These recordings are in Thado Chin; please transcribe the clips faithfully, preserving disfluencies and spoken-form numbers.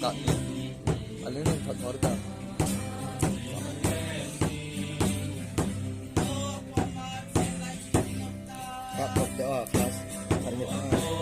Kat. Alin ang thot order. Kat, kat, ah, kat. Kat, kat, ah.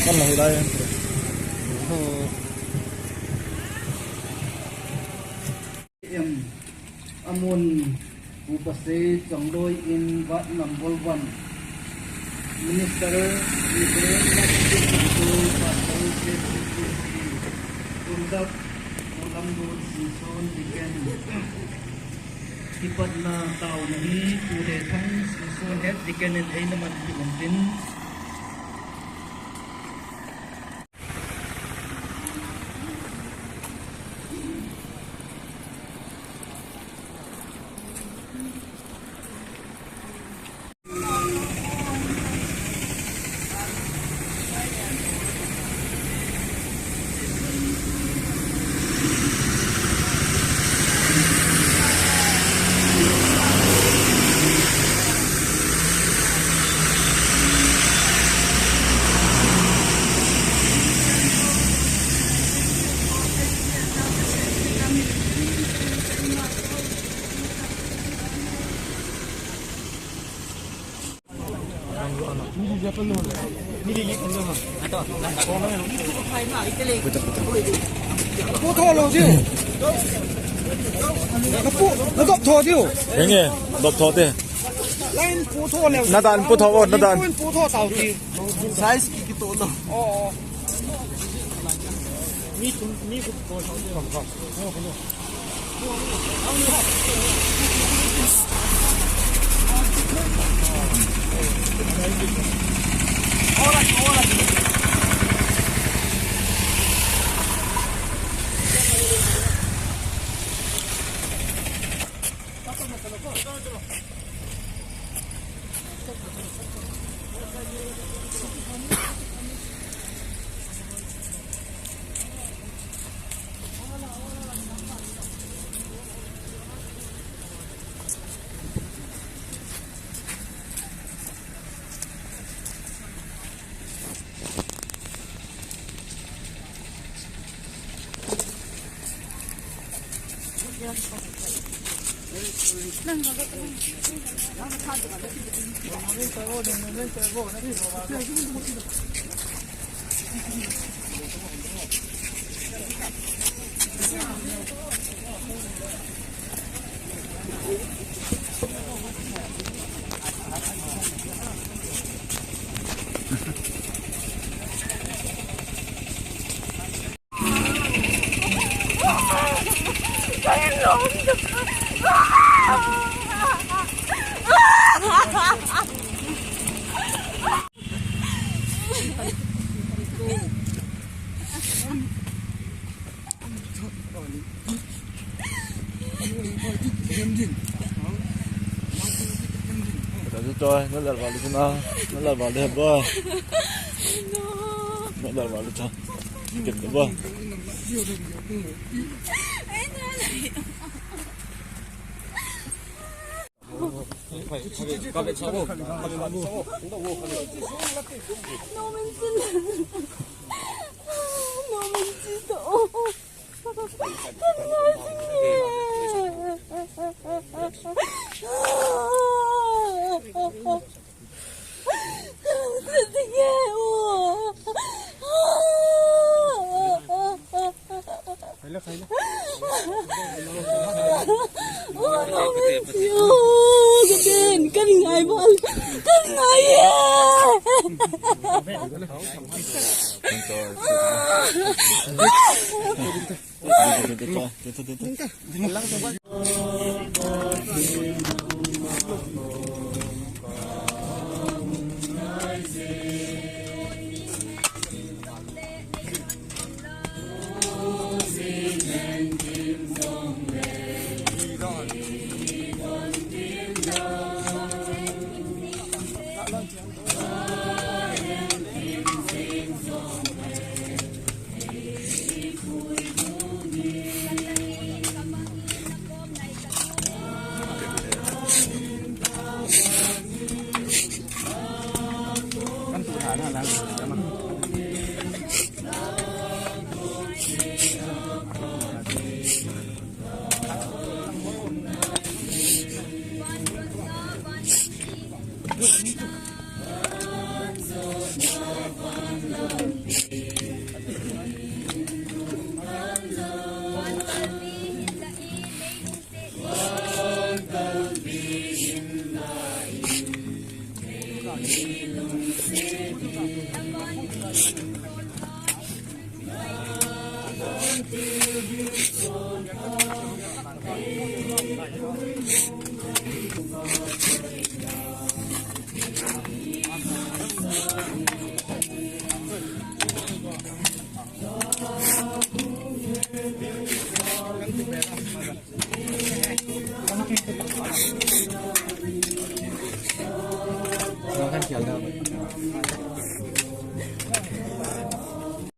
Kan la hilai. Em, amun Upasei Chongloi in ward number one, Minister, Reverend Pastor, Undap, Mulamdun Sison, Deacon. Kipatna taona hi Pu Lethang Sison, Head Deacon in eina manpi un tin. Pu tho lo diu. Na pu, na dop tho diu. Henge, dop tho te. Line pu tho le. Na dan pu tho, na dan. Pu tho tau ti. Size ki ki to lo. Oh, oh. Mi tum, mi ku ko lo. Tadi tu, na lalwa lu na, na lalwa lu ba. Na lalwa lu ta. Sikit ba. Kan ngai bol, kan ngai e.